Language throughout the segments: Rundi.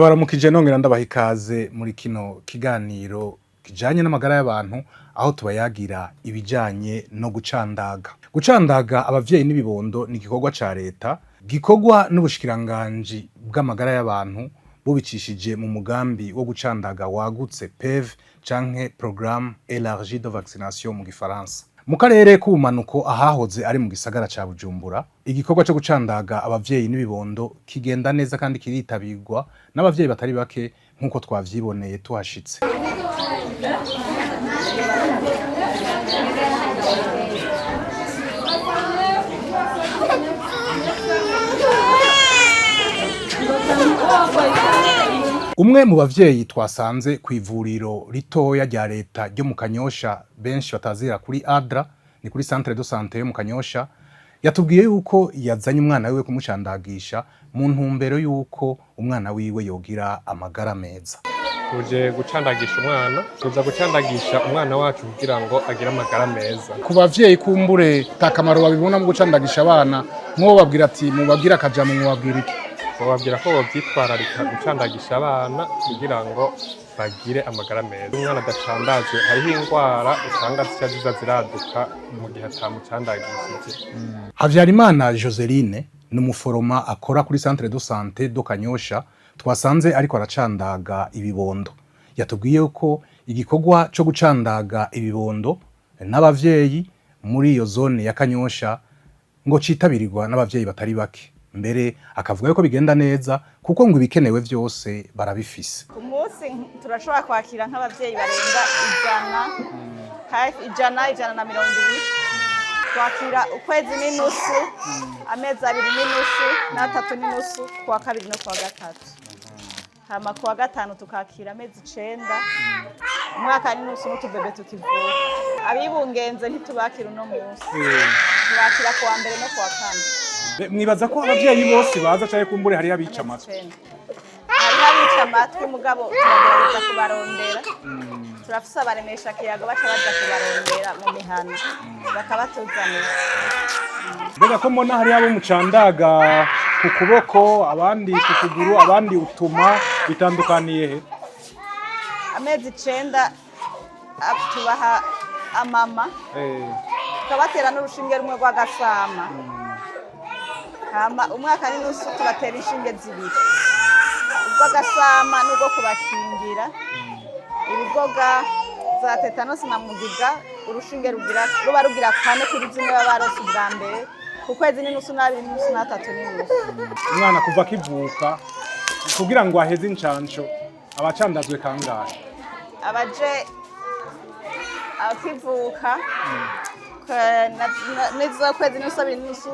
Ndabaramukije nongera ndabaha ikaze muri kino kiganiro kijanye n'amagara y'abantu, aho tubayagira ibijanye no gucandaga. Gucandaga abavyeyi n'ibibondo ni igikorwa ca leta gikorwa n'ubushikiranganji bw'amagara y'abantu bubicishije mu mugambi wo gucandaga wagutse, PEV canke Programme Élargie de Vaccination mu gifaransa. Mu karere k'ubumanuko, ahahoze ari mu gisagara ca Bujumbura, igikorwa co gucandaga abavyeyi n'ibibondo kigenda neza kandi kiritabirwa n'abavyeyi batari bake, nk'uko twavyiboneye tuhashitse. Umwe mu bavyeyi twasanze ku ivuriro ritoya rya leta ryo mu Kanyosha, benshi batazira kuri Adra, ni kuri centre de santé yo mu Kanyosha, yatubwiye yuko yazanye umwana wiwe kumucandagisha mu ntumbero yuko umwana wiwe yogira amagara meza. Tuje gucandagisha umwana, tuza gucandagisha umwana wacu kugira ngo agire amagara meza. Ku bavyeyi kumbure ta kamaro babibona mu gucandagisha abana, nk'uwo babwira ati mubabwire akajambo, mubabwira iki? Bababwira ko bovyitwararika gucandagisha abana kugira ngo bagire amagara meza. Umwana adacandazwe, hariho ingwara usanga zica ziza ziraduka mu gihe atamucandagishije. Havyarimana Joseline ni umuforoma akora kuri centre de santé do Kanyosha, twasanze ariko aracandaga ibibondo. Yatubwiye ko igikorwa co gucandaga ibibondo n'abavyeyi muri iyo zone ya Kanyosha ngo citabirirwa n'abavyeyi batari bake, mbere akavuga yuko bigenda neza kuko ngo ibikenewe vyose barabifise. Ku munsi turashobora kwakira nk'abavyeyi barenga 100, hafi 100, 120. Twakira ukwezi n'inusu, amezi abiri n'inusu n'atatu n'inusu, kuwa kabiri no kuwa gatatu. Hama kuwa gatanu tukakira amezi 9, umwaka n'inusu n'utubebe tukivuka. Abibungenze ntitubakira uno munsi, tubakira kuwa mbere no kuwa kane. Mwibaza ko abavyeyi bose baza canke kumbure hariyo abica amatwi? Icenda. Hariho abica amatwi, mugabo turagerageza kubarondera. Turafise abaremesha kiyago baca baja kubarondera mu mihana bakabatuzanira. Mbega ko mbona hariyo abo mucandaga ku kuboko, abandi ku kuguru, abandi utuma, bitandukaniye he? Amezi 9 tubaha amama, tukabatera n'urushinge rumwe rw'agasama. Hama umwaka n'inusu tubatera inshinge zibiri, urw'agasama n'urwo kubakingira ibigoga za tetanosi na mugiga. Urushinge rugira ruba rugira kane kuri zimwe baba barose ubwa mbere ku kwezi n'inusu n'abiri n'inusu n'atatu n'inusu. Umwana kuva akivuka kugira ngo aheze incanco abacandazwe kangahe? Abaje akivuka n'izo kwezi n'inusu, abiri n'inusu,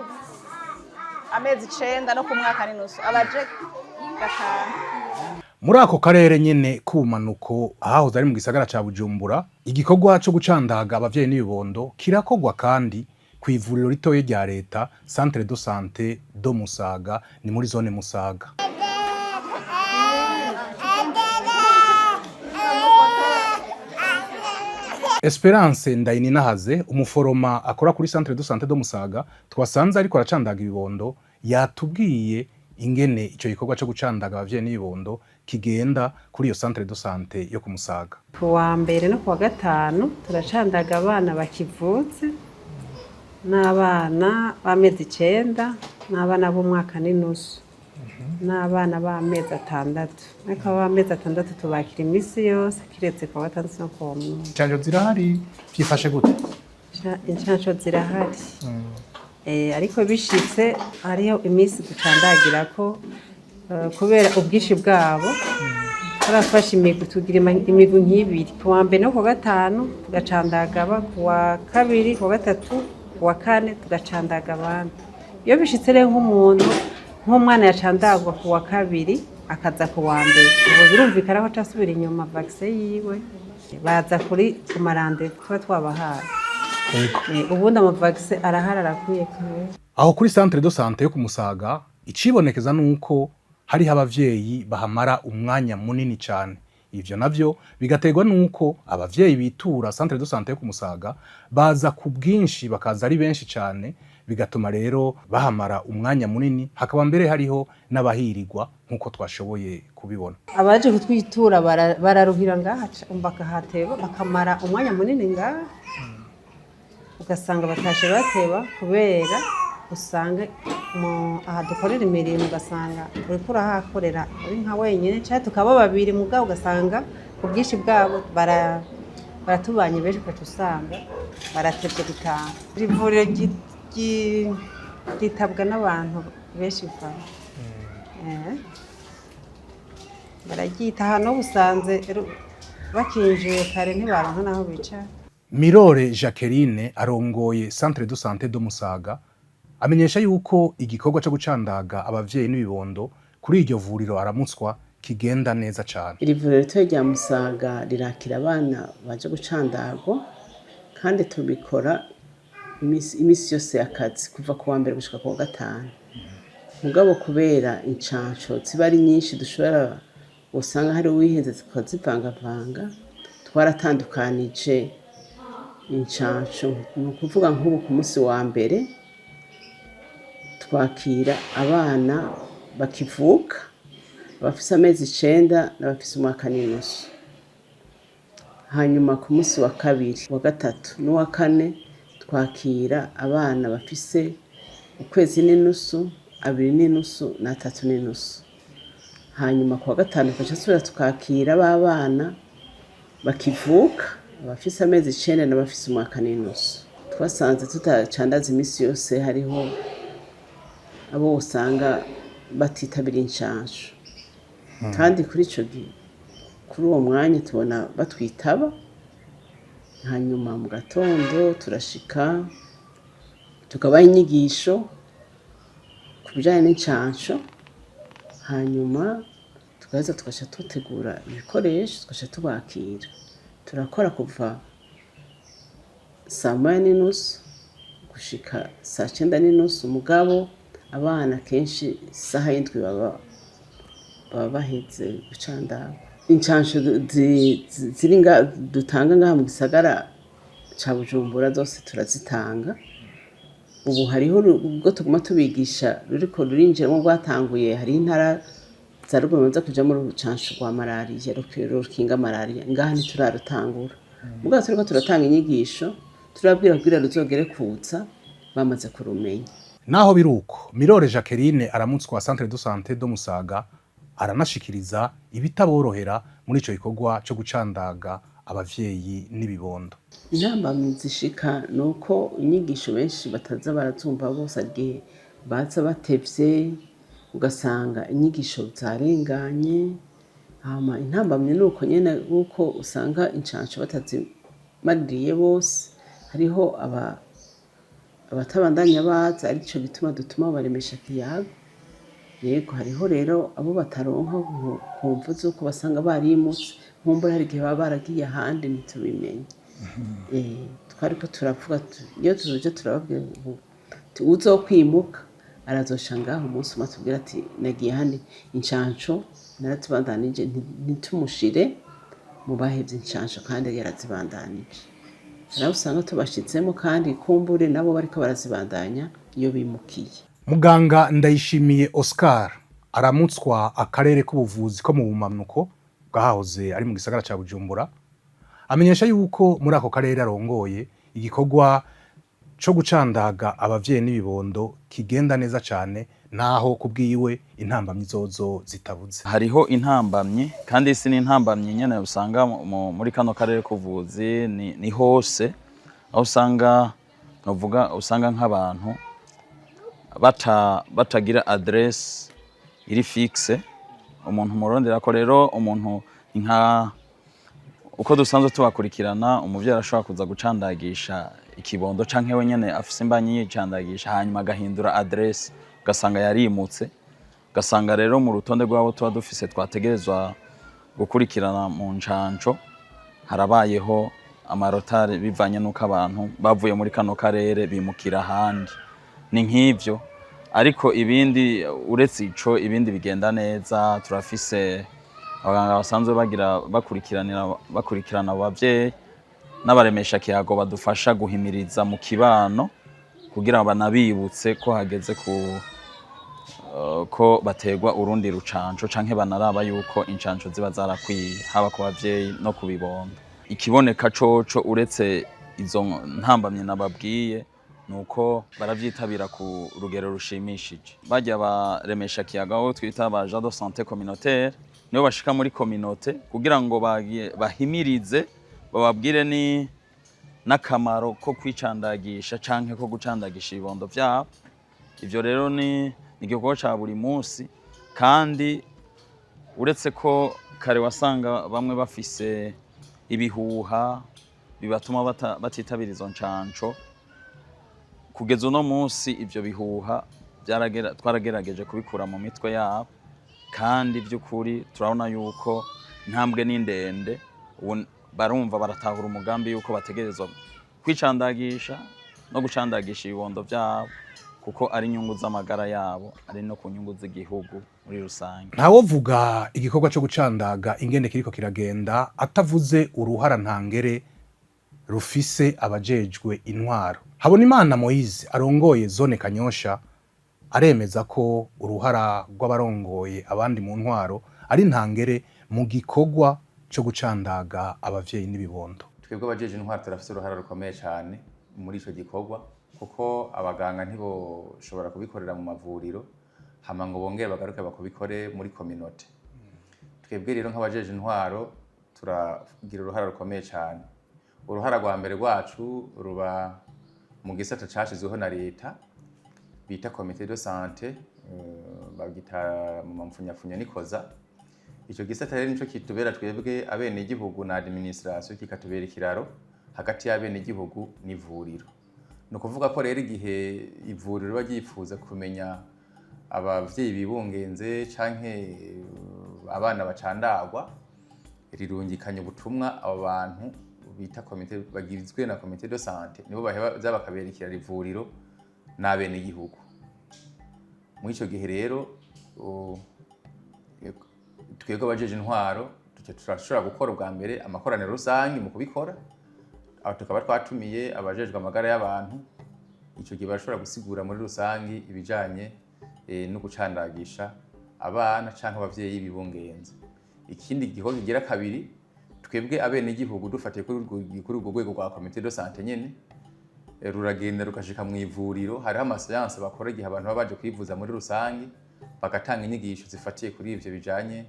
amezi 9 no ku mwaka n'inusu, abaje gatanu. Muri ako karere nyene k'ubumanuko, ahahoze ari mu gisagara ca Bujumbura, igikorwa co gucandaga abavyeyi n'ibibondo kirakorwa kandi ku ivuriro ritoya rya leta, centre de santé do Musaga, ni muri zone Musaga. Esperance Ndayininahaze, umuforoma akora kuri centre de santé do Musaga, twasanze ariko aracandaga ibibondo, yatubwiye ingene ico gikorwa co gucandaga abavyeyi n'ibibondo kigenda kuri iyo centre de santé yo ku Musaga. Ku wa mbere no ku wa gatanu turacandaga abana bakivutse n'abana b'amezi 9 n'abana b'umwaka n'inusu n'abana b'amezi 6. Ariko ab'amezi 6 tubakira iminsi yose kiretse ku wa gatandatu no ku wa Mungu. Incanco zirahari, vyifashe gute? Incanco zirahari. Ariko bishitse hariho iminsi ducandagirako kubera ubwinshi bwabo, turafashe imigwi, tugira imigwi nk'ibiri: ku wa mbere no ku wa gatanu tugacandaga aba, ku wa kabiri, ku wa gatatu, ku wa kane tugacandaga abandi. Iyo bishitse rero nk'umuntu, nk'umwana yacandagwa ku wa kabiri akaza ku wa mbere, ubu birumvikana ko acasubira inyuma vaccin yiwe. Baza kuri ku ma rendez-vous tuba twabahaye. Ubundi ama vaccin arahari, arakwiye kubera. Aho kuri centre de santé yo ku Musaga, icibonekeza nuko hariho abavyeyi bahamara umwanya munini cane. Ivyo navyo bigaterwa nuko abavyeyi bitura centre de santé yo ku Musaga baza ku bwinshi, bakaza ari benshi cane. Bigatuma rero bahamara umwanya munini, hakaba mbere hariho n'abahirirwa nk'uko twashoboye kubibona. Abaje kutwitura bararuhira ngaha, bakahateba, bakamara umwanya munini ngaha, ugasanga batashe bateba, kubera usanga aha dukorera imirimo, ugasanga uriko urahakorera uri nka wenyine canke tukaba babiri, mugabo ugasanga ku bwinshi bwabo baratubanye benshi, ugaca usanga baratevye gutaha. Iri vuriro ryitabwa n'abantu benshi va. Bararyita ahantu ubusanze bakinjiye kare ntibaronka n'aho bicara. Mirore Jacqueline arongoye Centre de Santé de Musaga amenyesha yuko igikorwa co gucandaga abavyeyi n'ibibondo kuri iryo vuriro aramutswa kigenda neza cane. Iri vuriro ritoya rya Musaga rirakira abana baje gucandagwa, kandi tubikora imisi yose y'akazi kuva ku wa mbere gushika ku wa gatanu. Mugabo kubera incanco ziba ari nyinshi, dushobora usanga hari uwihenze tukazivangavanga, twaratandukanije incanco. Ni ukuvuga nk'ubu ku munsi wa mbere twakira abana bakivuka, abafise amezi 9 n'abafise umwaka n'inusu. Hanyuma ku munsi wa kabiri, wa gatatu n'uwa kane twakira abana bafise ukwezi n'inusu, abiri n'inusu n'atatu n'inusu. Hanyuma ku wa gatanu tugaca dusubira tukakira ba bana bakivuka, abafise amezi 9 n'abafise umwaka n'inusu. Twasanze tutacandaza imisi yose, hariho abo usanga batitabira incanco, kandi kuri ico gihe, kuri uwo mwanya tubona batwitaba. Hanyuma mu gatondo turashika tukabaha inyigisho ku bijanye n'incanco, hanyuma tugaheza tugaca dutegura ibikoresho, tugaca tubakira. Turakora kuva saa 1:30 gushika saa 9:30, mugabo abana kenshi isaha 7 baba baheze gucandagwa. Incanco ziri dutanga ngaha mu gisagara ca Bujumbura zose turazitanga. Ubu hariho ubwo tuguma tubigisha ruriko rurinjiramwo rwatanguye. Hariho intara za ruguru bamaze kujamwo urucanco rwa malariya, rukinga malariya. Ngaha ntiturarutangura, mugabo turiko turatanga inyigisho, turababwira kugira ruzogere kuza bamaze kurumenya. Naho biruko, Mirore Jacqueline aramutswa Centre de Santé de Musaga aranashikiriza ibitaborohera muri ico gikorwa co gucandaga abavyeyi n'ibibondo. Intambamyi zishika ni uko inyigisho benshi bataza barazumva bose, igihe baza batevye ugasanga inyigisho zarenganye. Hama intambamyi ni uko nyene, uko usanga incanco batazimaririye bose, hariho abatabandanya baza, arico gituma dutuma baremesha kiyago. Yego, hariho rero abo bataronka ku mvo z'uko basanga barimutse, nkumbure hari igihe baba baragiye ahandi ntitubimenye. Twariko turavuga, iyo tuje turababwira ubu uwuzokwimuka arazoca ngaho umunsi umwe atubwira ati: "Nagiye hano, incanco narazibandanije," ntitumushire mu bahevye incanco kandi yarazibandanije. Hari abo usanga tubashizemo kandi kumbure nabo bariko barazibandanya iyo bimukiye. Muganga Ndayishimiye Oscar aramutswa akarere k'ubuvuzi ko mu bumanuko bwahoze ari mu gisagara ca Bujumbura amenyesha yuko muri ako karere arongoye igikorwa co gucandaga abavyeyi n'ibibondo kigenda neza cane, naho kubwiwe intambamyi zozo zitabuze. Hariho intambamyi, kandi si n'intambamyi nyene usanga muri kano karere k'ubuvuzi, ni hose aho usanga, novuga usanga nk'abantu batagira adresse iri fixe umuntu murondera ko. Rero umuntu nka uko dusanzwe tubakurikirana, umuvyeyi arashobora kuza gucandagisha ikibondo canke we nyene afise imbanyi yicandagisha, hanyuma agahindura adresse, ugasanga yarimutse, ugasanga rero mu rutonde rw'abo tuba dufise twategerezwa gukurikirana mu ncanco harabayeho ama retard, bivanye n'uko abantu bavuye muri kano karere bimukira ahandi. Ni nk'ivyo, ariko ibindi uretse ico, ibindi bigenda neza. Turafise abaganga basanzwe bagira bakurikirana abo bavyeyi n'abaremesha kiyago badufasha guhimiriza mu kibano. Kugira banabibutse ko hageze ku ko baterwa urundi rucanco, canke banaraba yuko incanco ziba zarakwiye, haba ku bavyeyi no ku bibondo. Ikiboneka coco, uretse izo ntambamye nababwiye, nuko baravyitabira ku rugero rushimishije. Barya baremesha kiyaga, aho twita ba agents de santé communautaire, nibo bashika muri communauté kugira ngo bahimirize, bababwire ni n'akamaro ko kwicandagisha canke ko gucandagisha ibibondo vyabo. Ivyo rero ni igikorwa ca buri munsi. Kandi uretse ko kare wasanga bamwe bafise ibihuha bibatuma batitabira izo ncanco, kugeza uno munsi ivyo bihuha twaragerageje kubikura mu mitwe yabo. Kandi by'ukuri turabona yuko intambwe ni ndende. Ubu barumva, baratahura umugambi yuko bategerezwa kwicandagisha no gucandagisha ibibondo vyabo, kuko ari inyungu z'amagara yabo, ari no ku nyungu z'igihugu muri rusange. Ntawovuga igikorwa cyo gucandaga ingene kiriko kiragenda atavuze uruhara ntangere rufise abajejwe intwaro. Habonimana Moise arongoye zone Kanyosha aremeza ko uruhara rw'abarongoye abandi mu ntwaro ari ntangere mu gikorwa cyo gucandaga abavyeyi n'ibibondo. Twebwe abajeje intwaro turafise uruhara rukomeye cyane muri ico gikorwa, kuko abaganga ntiboshobora kubikorera mu mavuriro hama ngo bongere bagaruke bakubikore muri communauté. Twebwe rero nk'abajeje intwaro turagira uruhara rukomeye cyane. Uruhara rwa mbere rwacu ruba mu gisata cashizweho na leta bita comité de santé, bagita mu mamfunyafunya nikoza. Ico gisata rero nico kitubera twebwe abenegihugu na administration, kikatubera ikiraro hagati y'abenegihugu n'ivuriro. Ni ukuvuga ko rero igihe ivuriro riba ryifuza kumenya abavyeyi bibungenze canke abana bacandagwa, rirungikanya ubutumwa abo bantu bita comité, bagizwe na comité de santé, nibo baheza bakaberekera ivuriro n'abenegihugu. Muri ico gihe rero twebwe abajeje intwaro tuca turashobora gukora ubwa mbere amakoraniro rusange mu kubikora, aho tukaba twatumiye abajejwe amagara y'abantu. Ico gihe barashobora gusigura muri rusange ibijanye no gucandagisha abana canke abavyeyi bibungenze. Ikindi gikorwa kigira kabiri, twebwe abenegihugu dufatiye kuri urwo rwego rwa comité de santé nyene, ruragenda rugashika mu ivuriro. Hariho ama séances bakora igihe abantu baba baje kwivuza muri rusange, bagatanga inyigisho zifatiye kuri ivyo bijanye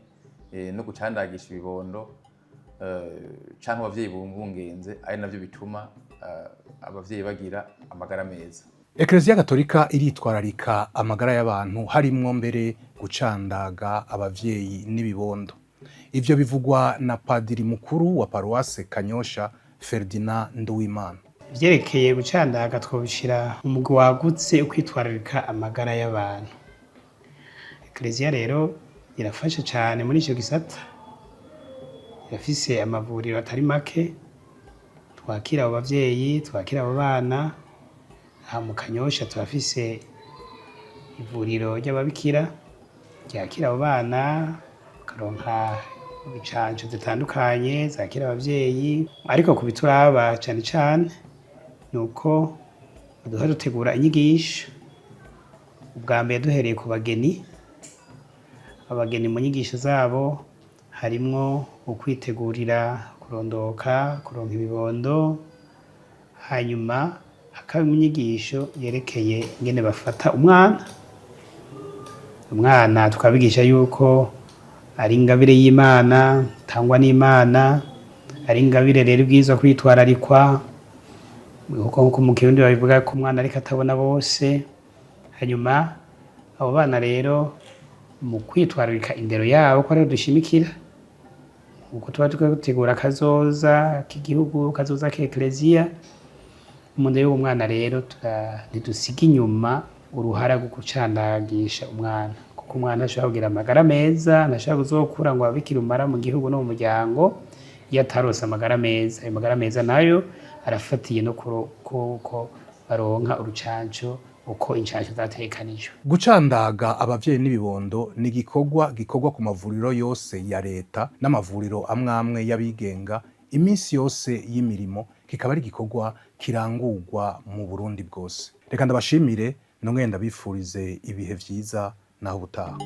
no gucandagisha ibibondo canke abavyeyi bibungenze, ari navyo bituma abavyeyi bagira amagara meza. Ekereziya Gatolika iritwararika amagara y'abantu, harimwo mbere gucandaga abavyeyi n'ibibondo. Ivyo bivugwa na padiri mukuru wa paruwase Kanyosha, Ferdinand Nduwimana. Ivyerekeye gucandaga twobishira mu mugwi wagutse ukwitwararika amagara y'abantu. Ekereziya rero irafasha cane muri ico gisata, irafise amavuriro atari make twakira abo bavyeyi, twakira abo bana. Aha mu Kanyosha turafise ivuriro ry'ababikira ryakira abo bana, bakaronka incanco zitandukanye zakira abavyeyi. Ariko ku bituraba cane cane nuko duhora dutegura inyigisho, ubwa mbere duhereye ku bageni. Abageni mu nyigisho zabo harimwo ukwitegurira kurondoka, kuronka ibibondo, hanyuma hakaba inyigisho yerekeye ingene bafata umwana. Umwana tukabigisha yuko ari ingabire y'Imana itangwa n'Imana, ari ingabire rero ibwirizwa kwitwararikwa, kuko nkuko mu Kirundi babivuga ko umwana ariko atabona bose. Hanyuma abo bana rero mu kwitwararika indero yabo, ko ariho dushimikira, uko tuba turiko dutegura akazoza k'igihugu, kazoza k'ekereziya. Mu ndero y'uwo mwana rero ntidusiga inyuma uruhara rwo gucandagisha umwana, kuko umwana ntashobora kugira amagara meza, ntashobora kuzokura ngo abe ikirumara mu gihugu no mu muryango iyo atarose amagara meza. Ayo magara meza nayo arafatiye no kuko baronka urucanco uko incanco zategekanijwe. Gucandaga abavyeyi n'ibibondo ni igikorwa gikorwa ku mavuriro yose ya leta n'amavuriro amwe amwe y'abigenga iminsi yose y'imirimo. Kikaba ari igikorwa kirangurwa mu Burundi bwose. Reka ndabashimire, nongere ndabifurize ibihe vyiza, naho ubutaha.